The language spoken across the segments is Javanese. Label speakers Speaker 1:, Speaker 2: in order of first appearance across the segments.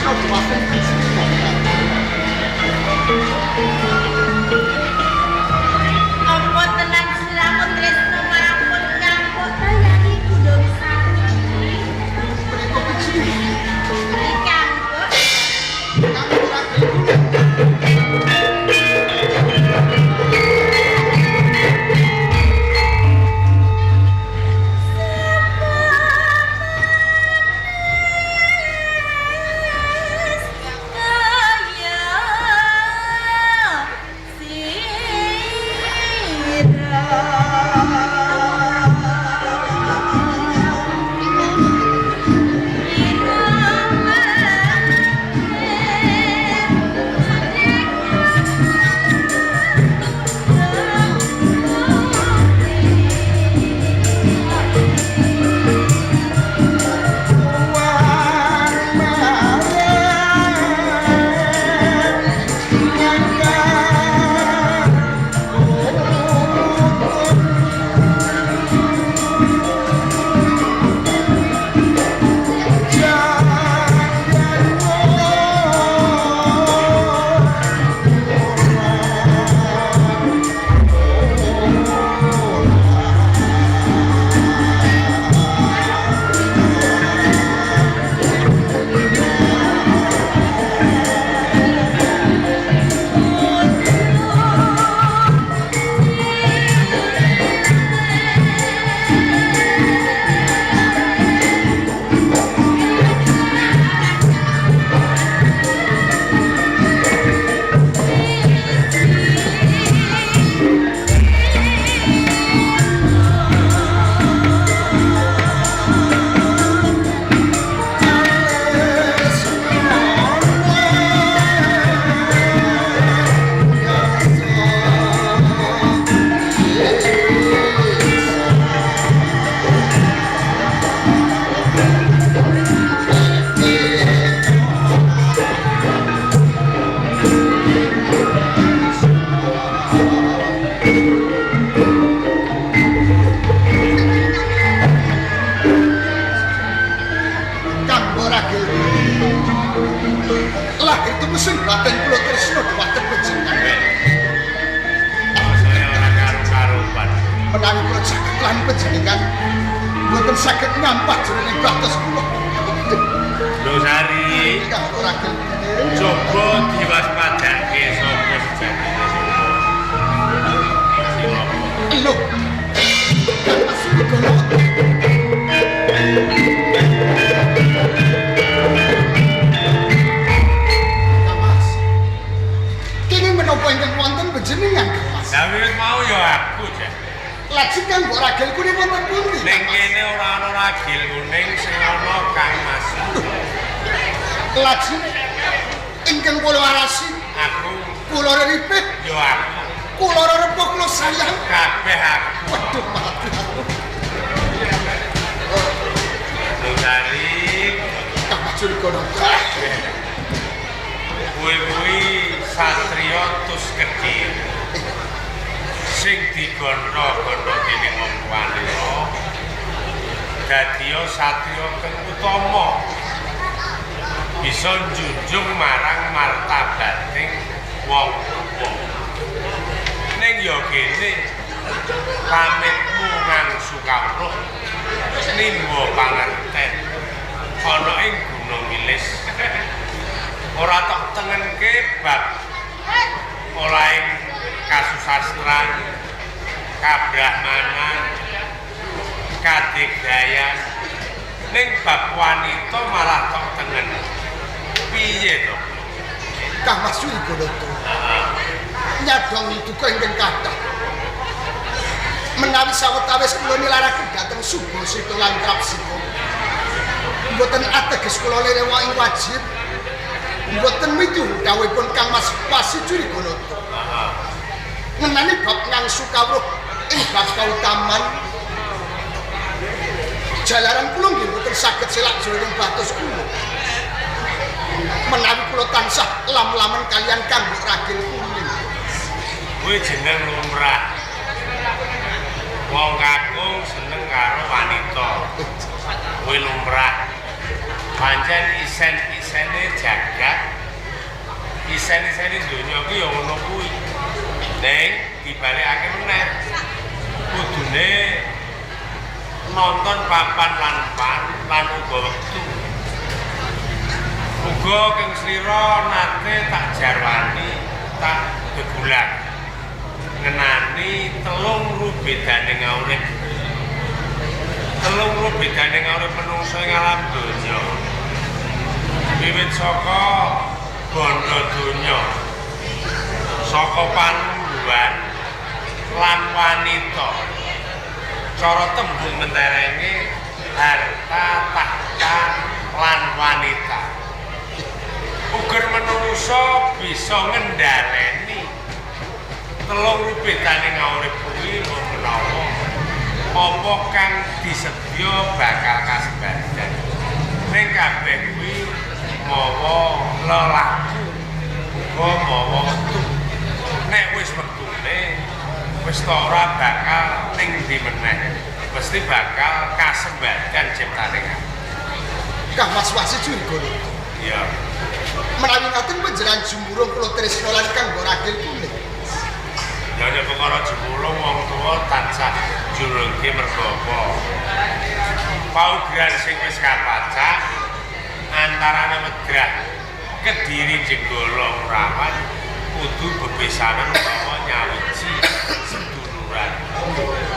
Speaker 1: tresna dhumateng panjenengan.
Speaker 2: Apa tenan sliramu tresna marang pun kang kok kaya iku Sari?
Speaker 1: Menika panjenengan
Speaker 2: Kang kok
Speaker 1: kang ragil kuning.
Speaker 2: Kaya sira.
Speaker 1: Kang ragil lahir tumesing batin kula tresna dhumateng panjenengan.
Speaker 3: Saya ora karo-karuan.
Speaker 1: Menawi kula saged lan panjenengan mboten saged ngampah jroning batos kula.
Speaker 3: Lho Sari,
Speaker 1: Kang ragil
Speaker 3: coba diwaspadake sapa sejatine sapa. Sing apa?
Speaker 1: Lho. Kang Mas Wigono. Kang Mas. Kenging menapa ingkang wonten panjenengan Kang Mas?
Speaker 3: Lah wiwit mau ya aku jan.
Speaker 1: Lajeng Kang mbok ragil kuning wonten pundi?
Speaker 3: Ning kene ora ana ragil kuning sing ana Kang Mas.
Speaker 1: Lajeng ingkang kula warasi,
Speaker 3: Aku
Speaker 1: kula reripih,
Speaker 3: ya aku.
Speaker 1: Kula rerepuh, kula sayang.
Speaker 3: Kabeh aku.
Speaker 1: Waduh mati aku.
Speaker 3: Lho Sari,
Speaker 1: Kang Mas Jurigono.
Speaker 3: Kuwi-kuwi satriya tus Kediri. Sing digondo-gondo dening wong tuane dadiya satriya kang utama. Bisa njunjung marang martabating wong tuwa. Ning ya kene pamitmu ngangsu kawruh nimba pangerten ana ing Gunung Wilis. Ora tok tengenke bab olahing kasusastran, kabrahmanan, kadigdayan. Ning bab wanita malah tok tengen. Piye to?
Speaker 1: Kang Mas Jurigono. Nyadong duka ingkang kathah. Menawi sawetawis kula nilaraken dhateng Subasita lan Trapsika. Mboten ateges kula lirewa ing wajib. Mboten mituhu dawuhipun Kang Mas Wasi Jurigonata. Ngenani bab ngangsu kawruh ing bab kautaman. Jalaran kula nggih mboten saged selak jroning batos kula. Menawi kula tansah lam-lamen kalian Kang Mbok Ragil Kuning.
Speaker 3: Kuwi jeneng lumrah. Wong kakung seneng karo wanita. Kuwi lumrah. Pancen isen-isen Isen-isene jagat, isen-isene donya kuwi ya ngono kuwi. Ning dibalekake meneh. Kudune nonton papan lan pan lan uga wektu. Uga keng slira nate tak jarwani, tak gegulang. Ngenani telung rubedane ngaurip. Telung rubedane ngaurip menungsa ing alam donya. Wiwit saka bondo donya, saka panungguan lan wanita. Cara tembung menterenge harta, tahta lan wanita. Uger menungsa bisa ngendhaleni telung rubedane ngaurip kuwi menawa apa kang disedya bakal kasembadan. Ning kabeh kuwi mawa lelaku uga mawa wektu. Nek wis wektune wis ta ora bakal ning ndi meneh, mesti bakal kasembadan ciptane.
Speaker 1: Kang Mas Wasi Curigono.
Speaker 3: Iya.
Speaker 1: Menawi ngaten panjenengan jumurung kula tresna lan kang ragil kuning.
Speaker 3: Ya nek perkara jumurung wong tuwa tansah jurungke mergo apa? Paugeran sing wis kapacak antarane Medrah Kediri Jenggala Ngurawan kudu bebesanan utawa nyawiji seduluran.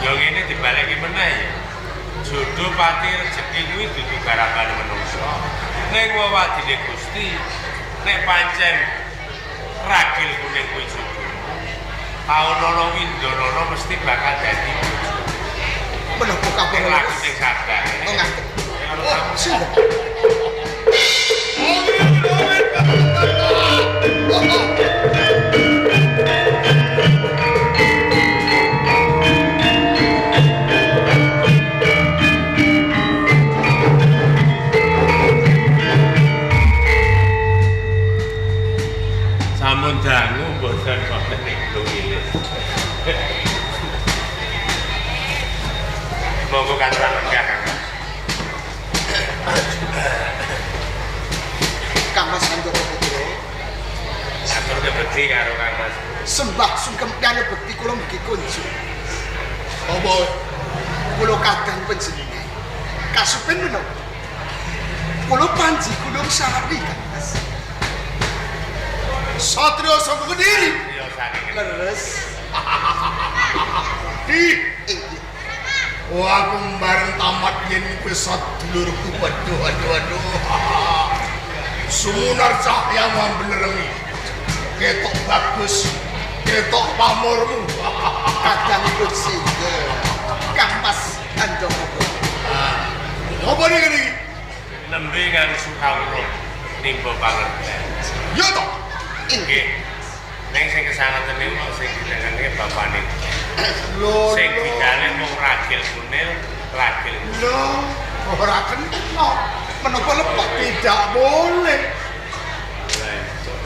Speaker 3: Ya ngene dibaleki meneh ya. Jodoh pati rejeki kuwi dudu garapane menungsa. Ning wewadine Gusti, nek pancen ragil kuning kuwi jodoh. Taun ana windonono mesti bakal dadi bojo.
Speaker 1: Menapa kabeh
Speaker 3: laku sing sabar.
Speaker 1: Oh ngaten. Oh, sungguh.
Speaker 3: Sampun dangu mboten wonten ing Wilis. Monggo katuran lenggah Kang.
Speaker 1: Kang Mas Handoko Putra.
Speaker 3: Atur kebekti karo Kang Mas.
Speaker 1: Sembah sungkem karo bekti kula mugi kunjuk. Apa kula kadang panjenengan. Kasupen menapa? Kula Panji Gunung Sari Kang Mas.
Speaker 4: Satrio saka Kediri.
Speaker 3: Iya saking.
Speaker 1: Leres.
Speaker 4: Di.
Speaker 1: Inggih.
Speaker 4: Wah, aku bareng tamat yen kowe sadulurku. Waduh, waduh, waduh. Sumunar cahya mamblerengi. Ketok bagus, ketok pamormu.
Speaker 1: Kadangipun singgah. Kang Mas Handoko Putra.
Speaker 4: Apa niki?
Speaker 3: Nembe ngangsu kawruh nimba pangerten.
Speaker 4: Ya toh.
Speaker 3: Nggih. Ning sing kesaneten niku sing ditengene bapane.
Speaker 4: Lho,
Speaker 3: sing bidane mung ragil kunil, ragil.
Speaker 4: Lho, ora kena.
Speaker 1: Menapa lepat?
Speaker 4: Tidak boleh.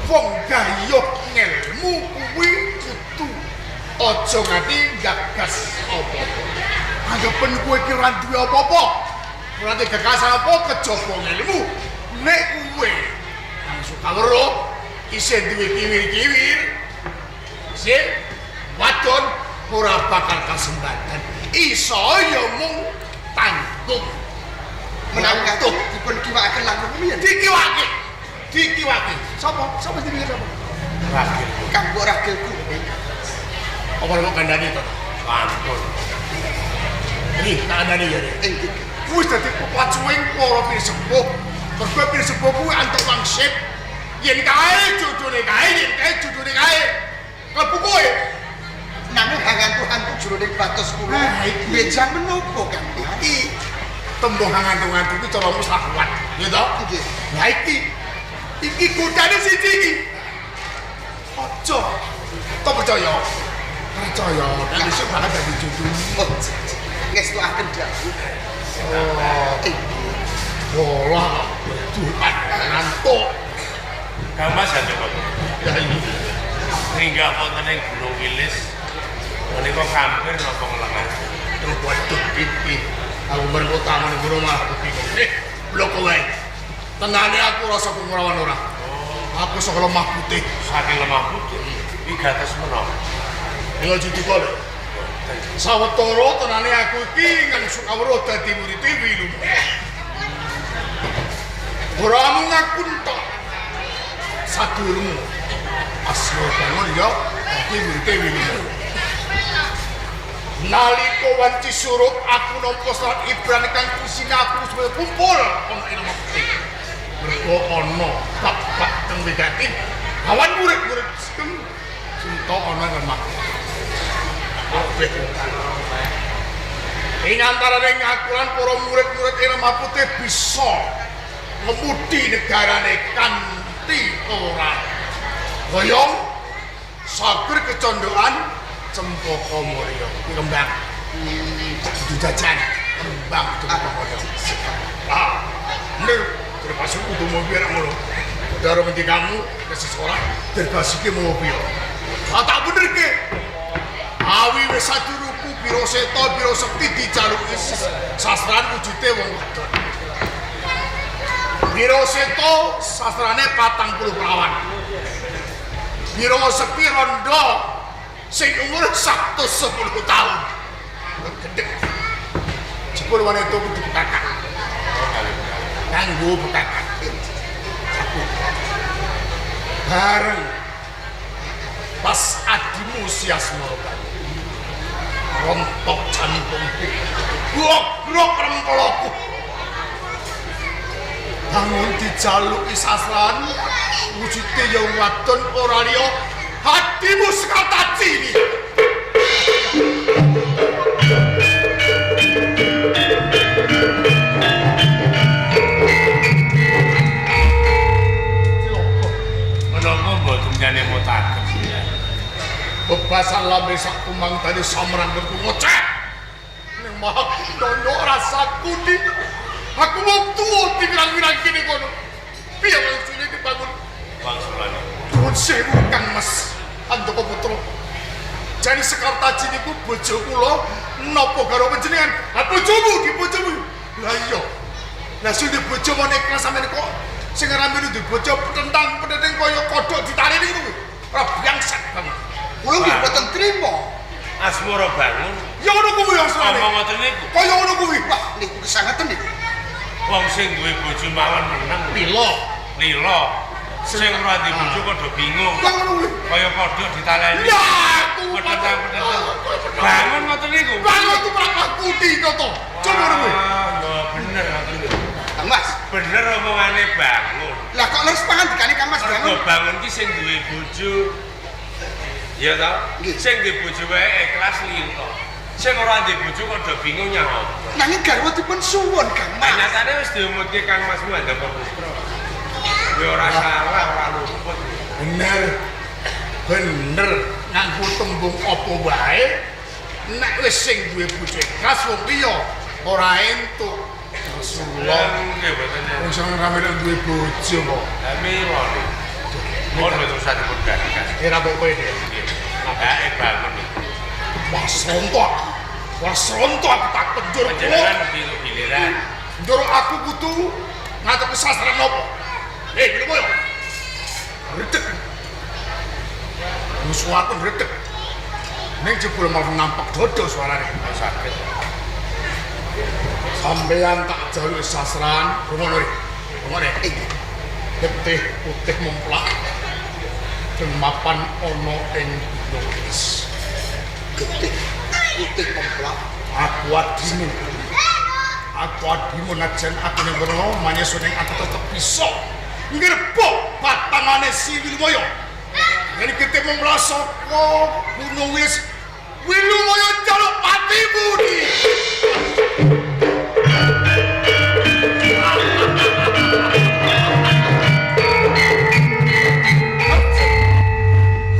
Speaker 4: Wong gayuh ngelmu kuwi kudu aja nganti gagas apa-apa. Anggapen kowe iki ora duwe apa-apa. Ora duwe gagasan apa kejaba ngelmu. Nek kowe langsung kawruh isih duwe kiwir-kiwir, isih wadon ora bakal kasembatan. Iso ya mung tanggung.
Speaker 1: Menawi ngaten dipun kiwakaken langkung rumiyin.
Speaker 4: Dikiwake. Dikiwake.
Speaker 1: Sapa? Sapa jenenge sapa?
Speaker 3: Ragil.
Speaker 1: Kang mbok ragil kuning.
Speaker 4: Apa kok kandhani to?
Speaker 3: Ampun.
Speaker 4: Iki tak kandhani ya.
Speaker 1: Inggih.
Speaker 4: Wis dadi pepacuing para pinisepuh. Mergo pinisepuh kuwi antuk wangsit. Yen kae jodone kae, yen kae jodone kae. Klebu kowe.
Speaker 1: Nanging hangantu-hantu jroning batos kula.
Speaker 4: Ah, iki.
Speaker 1: Bejang menapa Kang?
Speaker 4: Iki tembung hangantu-hantu iki caramu salah kuat. Ya toh?
Speaker 1: Nggih.
Speaker 4: Lah iki iki godane siji iki. Aja. To percaya. Percaya, nek besok bakal dadi jodohmu.
Speaker 1: Oh, ngestuaken dawuh.
Speaker 4: Oh,
Speaker 1: Inggih.
Speaker 4: bola Jumat ngantuk.
Speaker 3: Kang Mas Handoko.
Speaker 4: Ya ini.
Speaker 3: Ringgah wonten ing Gunung Wilis menika kampir napa nglengan?
Speaker 4: Terus waduh iki. Aku bareng kota meneh ngono malah aku bingung. Blok wae. Tenane aku rasa Ngurawan ora. Aku saka lemah putih.
Speaker 3: Saking lemah putih. Wigatos menapa?
Speaker 4: Mila judika lho. Sawetara tenane aku iki ngangsu kawruh dadi murid Wilumaya. Ora mung aku entok. Sadurunge Asma bangun ya dadi murid Wilumaya. Nalika wanci surup aku nampa serat ibran kang isine aku wis kumpul ana ing lemah putih. Mergo ana bab-bab kang wigati kawan murid-murid sing cinta ana ing lemah. Kabeh. Ing antarane ngaku lan para murid-murid ing lemah putih bisa ngemudi negarane kanthi ora goyong sager kecondokan Cempaka Mulya. Kuwi kembang. Kudu jajan kembang Cempaka Mulya. Ah, bener. Terpaksa kudu mau biar ngono. Daro ngendi kamu ke sekolah terbasike mau piye. Ah tak bener ke. Awi wis saduruku biro seta biro sekti dijaluki sasran wujude wong wedon. Biro seta sasrane 40 perawan. Biro sekti rondo sing umur 110 tahun. Gedhe. Jebul wanita kudu bekakak. Kanggo bekakak. Aku. Bareng pas adimu si Asmara bangun. Rontok jantungku. Grok-grok remploku. Bangun dijaluki sasran wujude ya wadon ora liya hatimu Sekartaji ini.
Speaker 3: Menapa mboten jane mutaken?
Speaker 4: Bebasan lambe sak tumang tadi samrang gerku ngoceh. Ning maha dono rasaku di. Aku wong tuwa dipirang-pirang kene kono. Piye wangsule dibangun?
Speaker 3: Wangsulane.
Speaker 4: Nuwun sewu Kang Mas Andaka Putra. Jane Sekartaji niku bojo kula napa karo panjenengan? Lah bojomu di bojomu. Lah iya. Lah sing di bojo mon ikhlas sampeyan kok sing rame di bojo petentang petenteng kaya kodhok ditarik niku. Ora bangsat banget.
Speaker 1: Kula nggih mboten trima.
Speaker 3: Asmara bangun.
Speaker 4: Ya ngono kuwi wangsulane.
Speaker 3: Ngomong ngoten niku.
Speaker 4: Kaya ngono kuwi.
Speaker 1: Wah, niku kesangeten niku.
Speaker 3: Wong sing duwe bojo mawon meneng.
Speaker 4: Lila.
Speaker 3: Lila. Sing ora duwe bojo padha bingung.
Speaker 4: Kaya ngono kuwi.
Speaker 3: Kaya kodhok ditaleni.
Speaker 4: Lah aku
Speaker 3: Petentang petentang. Bangun ngoten niku.
Speaker 4: Bangun tumrap aku di koto. Coba ngono kuwi.
Speaker 3: Ah, ya bener ngoten niku.
Speaker 1: Kang Mas.
Speaker 3: Bener omongane bangun.
Speaker 1: Lah kok leres pangandikane Kang Mas
Speaker 3: Mergo
Speaker 1: bangun?
Speaker 3: bangun ki sing duwe bojo. Iya ta?
Speaker 1: Nggih.
Speaker 3: Sing duwe bojo wae ikhlas lila. Sing ora duwe bojo padha bingung nyah apa.
Speaker 1: Nanging garwa dipun suwun Kang Mas.
Speaker 3: Nyatane wis diumutke Kang Mas Handaka Putra. Ya ora salah, ora luput.
Speaker 4: Bener. Bener nganggo tembung apa wae nek wis sing duwe bojo ikhlas wong liya ora entuk Rasulullah.
Speaker 3: Nggih mboten.
Speaker 4: Wong sing rame nek duwe bojo kok.
Speaker 3: Lah mira niku. Mohon mboten usah dipun gagas.
Speaker 4: Ora apa-apa iki.
Speaker 3: Nggih. Hake bangun niku.
Speaker 4: Wah serontok. Wah serontok aku tak penjur kula.
Speaker 3: Panjenengan mesti giliran.
Speaker 4: Njur aku kudu ngatur sastra nopo. Eh, lho koyo. Redeg. Musuh aku redeg. Ning jebul malah nampak dodo suarane.
Speaker 3: Saged.
Speaker 4: Sampeyan tak jaluk sasran, rungono iki. Rungono iki. Getih putih mumplak. Den mapan ana ing gunung es.
Speaker 1: Getih putih mumplak.
Speaker 4: Aku adimu. Aku adimu najan aku ning kono manyeso ning aku tetep bisa ngrebok batangane si Wilmoyo. Yen getih mumplak saka gunung wis Wilmoyo njaluk patimu di.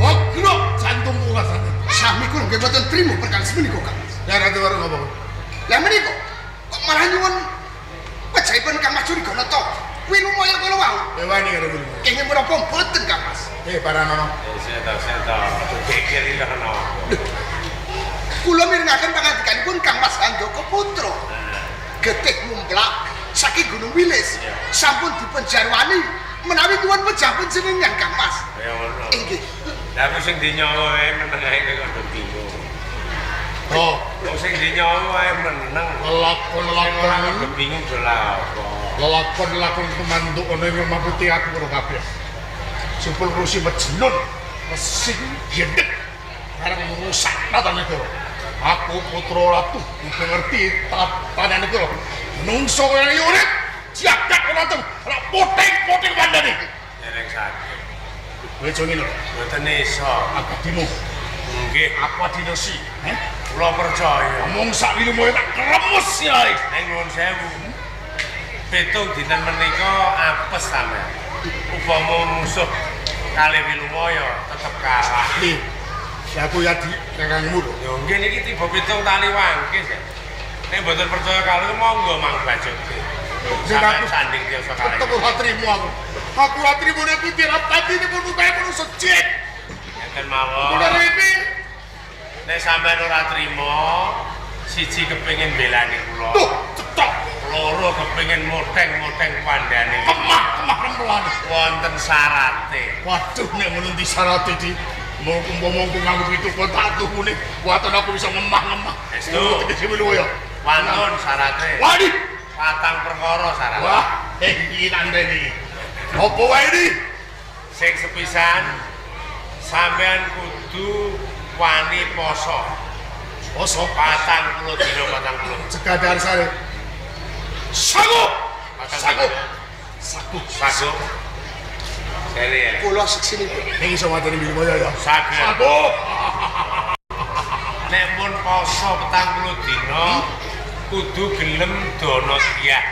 Speaker 4: Hogrok jantungku rasane.
Speaker 1: Sami kula nggih mboten trima perkawis menika Kang Mas.
Speaker 4: Lah ra warung apa?
Speaker 1: Lah menika kok malah nyuwun pejahipun Kang Mas Curiganata. Wilumaya kula wau.
Speaker 4: Ewani karo Wilmoyo.
Speaker 1: Kenging menapa mboten Kang Mas?
Speaker 4: Paranono.
Speaker 3: Seto seto. Geger iki kena.
Speaker 1: Kula mirengaken pangandikanipun Kang Mas Handaka Putra. Getih mumplak saking Gunung Wilis sampun dipun jarwani menawi nyuwun pejah panjenengan Kang Mas.
Speaker 3: Kaya ngono.
Speaker 1: Inggih.
Speaker 3: Lah aku sing dinyawa wae meneng ae kok do bingung.
Speaker 4: Oh,
Speaker 3: Wong sing dinyawa wae meneng.
Speaker 4: lelakon-lelakon
Speaker 3: Ora do bingung do lha apa.
Speaker 4: Lelakon-lelakon tumanduk ana ing omah putih aku karo kabeh. Supul rusi mejnun, mesing gendek arep ngrusak tata negara. Aku putra ratu kudu ngerti tatanan negara. Menungso kaya urip jagat ora tuh, ora poting-poting wandane.
Speaker 3: Dereng saged.
Speaker 4: Kowe aja ngene lho.
Speaker 3: Mboten iso.
Speaker 4: Aku adimu,
Speaker 3: Nggih,
Speaker 4: aku adinosi. Heh?
Speaker 3: Kula percaya.
Speaker 4: Ngomong sak wilumoe tak kremus ya.
Speaker 3: Ning nuwun sewu. Pitung dinten menika apes sampeyan. Upama musuh kalih Wilumaya tetep kalah.
Speaker 4: Nih, ya aku ya di kakangmu lho.
Speaker 3: Yo nggih niki tiba pitung tali wangkis ya. Nek mboten percaya kalih monggo Mang Bajuke.
Speaker 4: Sing
Speaker 3: Sampeyan
Speaker 4: aku
Speaker 3: sanding tiasa kalih.
Speaker 4: tetep ora trimo aku. Aku ora trimo nek kuwi dirapati nek kae menungso jek.
Speaker 3: Ngeten mawon.
Speaker 4: Kula rene
Speaker 3: Nek sampeyan ora trimo, siji kepengin belani kula.
Speaker 4: tuh cetok
Speaker 3: Loro kepengin moteng-moteng pandane.
Speaker 4: kemah-kemah rempelane.
Speaker 3: Wonten syarate.
Speaker 4: Waduh nek ngono ndi syarate iki? Mau umpama aku nganggo pitu kok tak tuhune, waton aku bisa ngemah-ngemah.
Speaker 3: Estu.
Speaker 4: Tegese luwe ya.
Speaker 3: Wantun syarate.
Speaker 4: Waduh.
Speaker 3: Patang perkara syarate.
Speaker 4: Wah, iki tandene iki. Apa wae iki?
Speaker 3: Sing sepisan sampean kudu wani poso.
Speaker 4: Poso
Speaker 3: 40 dina 40.
Speaker 4: sekadar sare. Sagu. Sagu. Sagu.
Speaker 3: Sagu. Seri ya.
Speaker 1: Kula seksinipun.
Speaker 4: Ning iso mateni Wilmoyo ya.
Speaker 3: Saged.
Speaker 4: Sagu.
Speaker 3: Nek mun poso 40 dina kudu gelem dana driyah.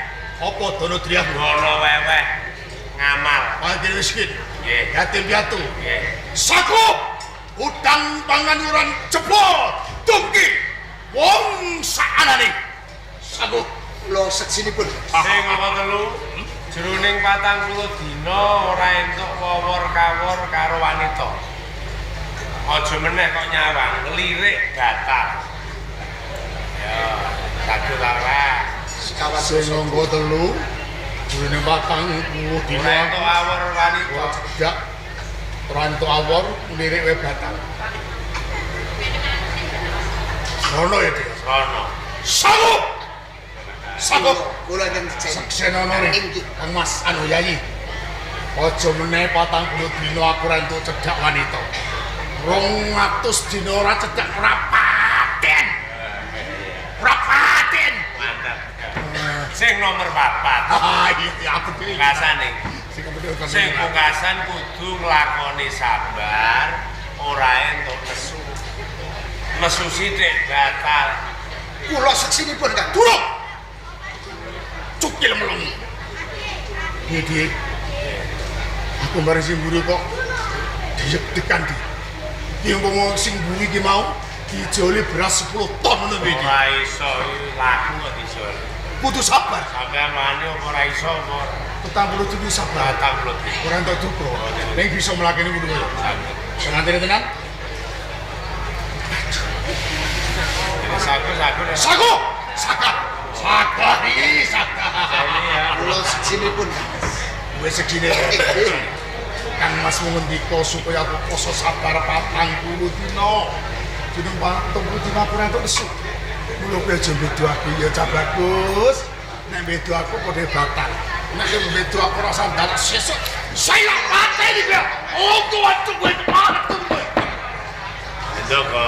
Speaker 4: Apa dono driyah?
Speaker 3: Dana weweh ngamal.
Speaker 4: Fakir miskin.
Speaker 3: Nggih.
Speaker 4: Yatim piatu.
Speaker 3: Nggih.
Speaker 4: Sagu. Utang pangan uran jebol. Dungki. Wong saanane. Sagu.
Speaker 1: Kula seksinipun.
Speaker 3: Sing apa telu? Jroning 40 dina ora entuk wawor-kawor karo wanita. Aja meneh kok nyawang, lirik batal. Ya, saged ta ora?
Speaker 1: Sekawan
Speaker 4: Sing angka telu jroning 40
Speaker 3: Ora
Speaker 4: dina
Speaker 3: entuk awor wanita.
Speaker 4: tidak ora entuk awor lirik wae batal. Rono ya Dik.
Speaker 3: Srono.
Speaker 4: Sagu. Sagu.
Speaker 1: Kula ingkang sekseni.
Speaker 4: Saksenono re.
Speaker 1: Inggih.
Speaker 4: Kang Mas anu Yayi. Aja meneh 40 dina aku ora entuk cedhak wanita. 200 dina ora cedhak ora paten. Ora paten.
Speaker 3: Mantap. Sing nomor 4.
Speaker 4: Ah iya aku dhewe.
Speaker 3: Pungkasane.
Speaker 4: Sing kepethuk
Speaker 3: Sing pungkasan kudu nglakoni sabar, ora entuk nesu. Nesu sithik batal.
Speaker 1: Kula seksinipun Kang.
Speaker 4: Durung. Cukil meleng. Piye, Aku mari sing mburi kok diyek-dekan di. Ki umpama sing mburi ki mau dijoli beras 10 ton ngono piye, Di?
Speaker 3: Ora iso laku kok dijoli.
Speaker 4: Kudu sabar.
Speaker 3: Sampeyan wani apa ora iso apa ora?
Speaker 4: 40 dina sabar.
Speaker 3: 40 dina.
Speaker 4: Ora entuk duka. Ning bisa mlakene kudu kaya.
Speaker 3: Saged.
Speaker 4: Sing tenan.
Speaker 3: Sagu sagu.
Speaker 4: Sagu. Saka. Saka iki saka.
Speaker 3: Ini ya.
Speaker 1: Kula seksinipun Kang.
Speaker 4: Wis segine.
Speaker 1: Inggih.
Speaker 4: Kang Mas ngendika supaya aku poso sabar 40 dina. Dina 40 dina aku ora entuk nesu. Mula kowe aja beda aku ya cah bagus. Nek beda aku padha batal. Nek beda aku ora sandal sesuk saya pateni kowe. Oh kuwi kowe mati kowe.
Speaker 3: Ndoko.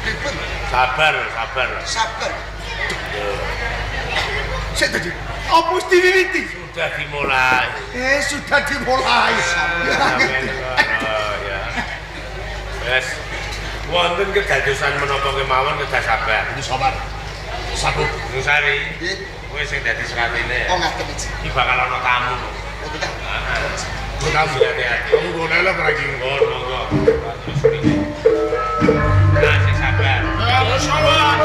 Speaker 1: Dipun
Speaker 3: Sabar, sabar.
Speaker 1: sabar.
Speaker 4: Sik tadi. Apa wis diwiwiti?
Speaker 3: Sudah dimulai.
Speaker 4: Sudah dimulai. Ya ngerti.
Speaker 3: Oh ya. Wes. Wonten kedadosan menapa kemawon kedah sabar.
Speaker 4: Kudu sabar. Sabar.
Speaker 3: Nusari,
Speaker 1: Nggih.
Speaker 3: kowe sing dadi seratine.
Speaker 1: Oh ngaten iki.
Speaker 3: Iki bakal ana tamu.
Speaker 1: Oh kita.
Speaker 4: Kamu
Speaker 3: Hati-hati.
Speaker 4: kamu boleh lah lagi.
Speaker 3: Monggo, monggo. Terus ini. Nah, sing sabar.
Speaker 4: Sabar.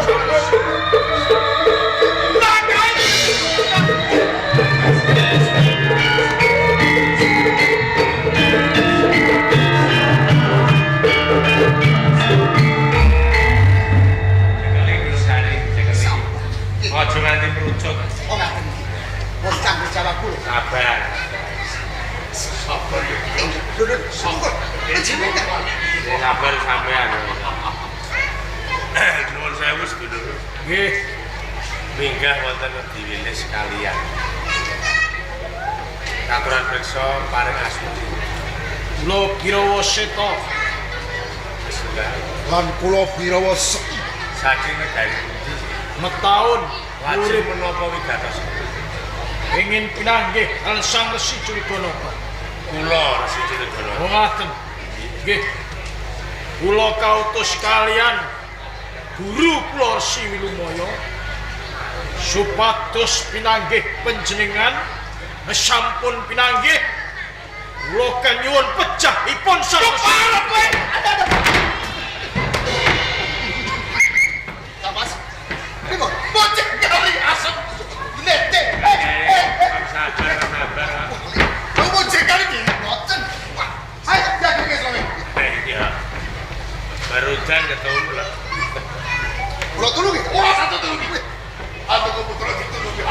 Speaker 3: Cekeli Nusari, cekeli. Aja nganti merucut.
Speaker 1: Oh ngaten. jawab kula.
Speaker 3: Sabar.
Speaker 4: Sabar ya.
Speaker 1: Lho, sabar. Panjenengan.
Speaker 3: Sabar sampean. Nuwun sewu sedulur.
Speaker 5: Nggih.
Speaker 3: Minggah wonten Diwilis sekalian. Katuran priksa paring astuti.
Speaker 5: Kula Birawa Seta
Speaker 1: lan kula Birawa Sekti
Speaker 3: saking negari pundi?
Speaker 5: Metaun
Speaker 3: Lajeng menapa wigatos?
Speaker 5: Ingin pinanggih kaliyan Sang Resi Curiganata.
Speaker 3: Kula Resi Curiganata.
Speaker 5: Oh ngaten. Nggih. Kula kautus kaliyan guru kula Resi Wilumaya supados pinanggih panjenengan sampun pinanggih kula kanyuwun pejahipun Sang Resi.
Speaker 1: Mas. Pripun? Bocah kali asem. Nete.
Speaker 3: Sabar, sabar.
Speaker 4: Kamu bocah kali iki.
Speaker 1: Mboten. Wah,
Speaker 4: Ayo jaga ke kowe.
Speaker 3: Iya. Barusan ketemu lah.
Speaker 1: kula tulungi.
Speaker 4: Ora satu tulungi. Aku kok putra ditulungi.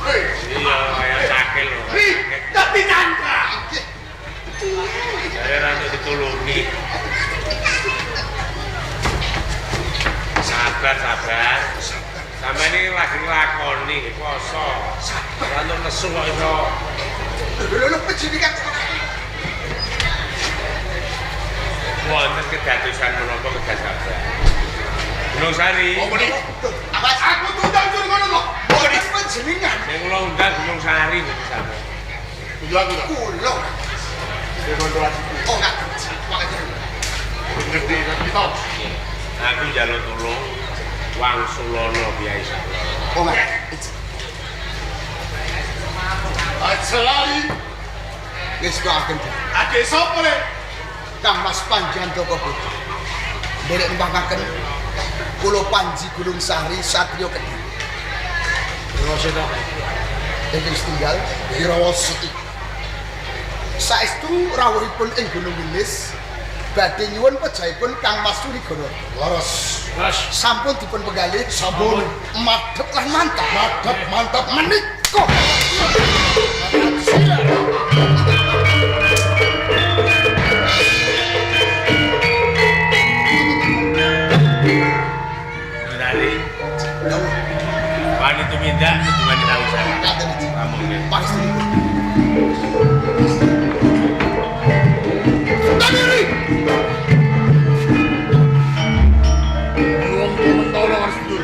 Speaker 4: Hei,
Speaker 3: Iya, kaya cakil lho.
Speaker 4: Ri, dadi nyangka.
Speaker 1: Nggih.
Speaker 3: Jare ra untuk ditulungi. Sabar, sabar. Sampe ini lagi nglakoni poso. Ora untuk nesu kok iso.
Speaker 1: Lho, lho, panjenengan.
Speaker 3: Wonten kedadosan menapa kedah sabar. Gunung Sari.
Speaker 4: Apa nih?
Speaker 1: Awas.
Speaker 4: Aku tundang jur ngono lho.
Speaker 1: Mboten panjenengan.
Speaker 3: Sing kula undang Gunung Sari mboten sabar.
Speaker 4: Kudu aku ta.
Speaker 1: Kula. Oh, ngaten. Makanya.
Speaker 4: Ngerti kan kita.
Speaker 3: Aku njaluk tulung Wangsulana biasa.
Speaker 1: Oh, ngaten.
Speaker 4: Aja lali.
Speaker 1: Wis doaken.
Speaker 4: Ade sapa le?
Speaker 1: Kang Mas Panjandaka Putra. Nderek nembangaken kula Panji Gunung Sari Satrio Kediri.
Speaker 5: Birawa Seta.
Speaker 1: Ingkang setunggal Birawa Sekti. Saestu rawuhipun ing Gunung Wilis badhe nyuwun pejahipun Kang Mas Curiganata.
Speaker 4: Laras.
Speaker 5: Mas.
Speaker 1: Sampun dipun penggalih,
Speaker 4: Sampun.
Speaker 1: madhep lan mantap.
Speaker 4: Mantap, mantap.
Speaker 1: Menika
Speaker 3: Gunung Sari,
Speaker 1: dawuh
Speaker 3: wani tumindak kudu wani tanggung jawab.
Speaker 1: ngaten iki.
Speaker 3: Rampung nggih.
Speaker 1: Pangestunipun. Tamiri.
Speaker 4: Wong mentolo harus tidur.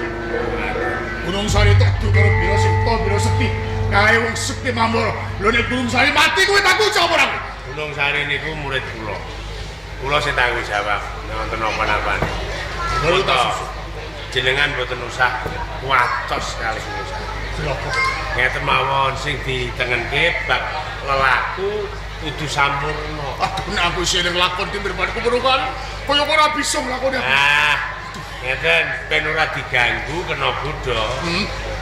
Speaker 4: Gunung Sari tedu karo Biro Sikto, Biro Sekti. Kae wong sekti mamur. Lho nek Gunung Sari mati kowe tanggung jawab ora?
Speaker 3: Gunung Sari niku murid kula. Kula sing tanggung jawab nek wonten napa-napane.
Speaker 4: Baru tak
Speaker 3: Mboten.
Speaker 4: susu.
Speaker 3: Jenengan mboten usah kuwatos kalih Gunung Sari.
Speaker 4: Kenapa?
Speaker 3: Ngeten mawon sing ditengenke bab lelaku kudu sampurna.
Speaker 4: Aduh, nek aku isih eling lakon ki mripatku merukan. Kaya ora bisa nglakoni aku.
Speaker 3: Ah, ngeten ben ora diganggu kena bodho.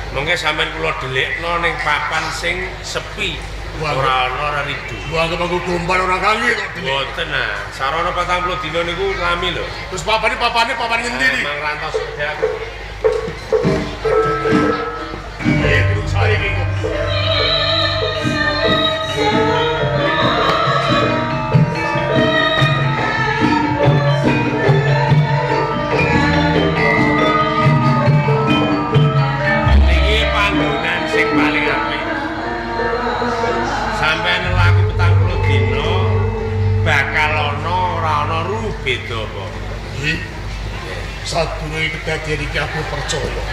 Speaker 3: Mengke sampean kula delikno ning papan sing sepi.
Speaker 4: Wah.
Speaker 3: Ora ana ora ridu.
Speaker 4: Gua anggap aku gombal ora kangge kok. Delik.
Speaker 3: Mboten ah, sarana 40 dina niku lami lho.
Speaker 4: Terus papane papane papan ngendi iki?
Speaker 3: Mang rantos sedak.
Speaker 4: Eh, Gunung Sari iki kok.
Speaker 3: Niki panggonan sing paling apik. Sampeyan laku 40 dina bakal ana ora ana ru beda apa.
Speaker 4: Nggih. Sadurunge kedadian iki aku percaya.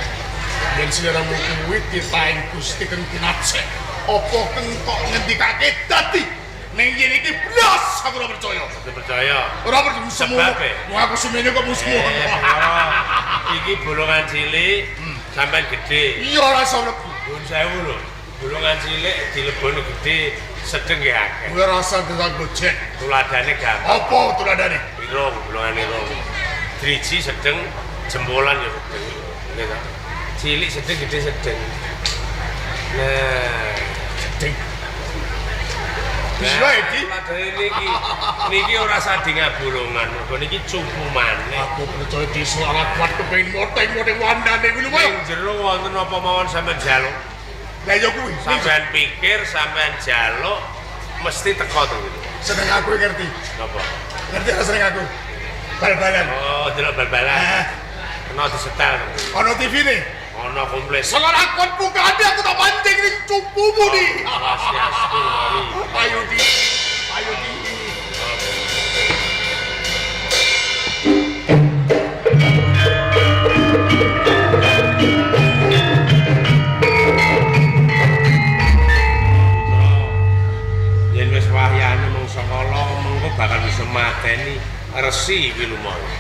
Speaker 4: Yen sliramu kuwi titahing Gusti keng kinacek, apa keng kok ngendikake dadi ning yen iki blas aku ora percaya.
Speaker 3: Mboten percaya.
Speaker 4: Ora percaya semono.
Speaker 3: Sebabe?
Speaker 4: Wong aku semene kok mung semono.
Speaker 3: Iki bolongan cilik sampean gedhe.
Speaker 4: Iya ora iso mlebu.
Speaker 3: Nuwun sewu lho. Bolongan cilik dileboni gedhe sedeng nggih akeh.
Speaker 4: Kuwi ora usah ngenang gojek.
Speaker 3: Tuladane gampang.
Speaker 4: Apa tuladane?
Speaker 3: Irung, bolongane irung. Driji sedeng, jempolan ya sedeng. Nggih ta? Cilik sedeng, gedhe sedeng. Nah,
Speaker 4: Sedeng. Wis wae iki.
Speaker 3: Tuladane niki. Niki ora sadinga bolongan, mergo niki cupu maneh.
Speaker 4: Aku percaya desa ora kuat kepengin moteng-moteng wandane kuwi lho.
Speaker 3: Ing jero wonten apa mawon sampean jaluk.
Speaker 4: Lah ya kuwi.
Speaker 3: Sampean pikir, sampean jaluk mesti teko to gitu.
Speaker 4: Seneng aku ngerti.
Speaker 3: Napa?
Speaker 4: Ngerti ora seneng aku? Bal-balan.
Speaker 3: Oh, delok bal-balan.
Speaker 4: Eh.
Speaker 3: Kena disetel.
Speaker 4: Ono TV-ne.
Speaker 3: Ono komplit.
Speaker 4: Salah lakon bukane aku tak pancing ning cupumu di.
Speaker 3: Swastiastu, mari.
Speaker 4: Ayo di. Ayo di.
Speaker 3: Putra, yen wis wahyane mangsa kala mengko bakal bisa mateni Resi Wilumaya.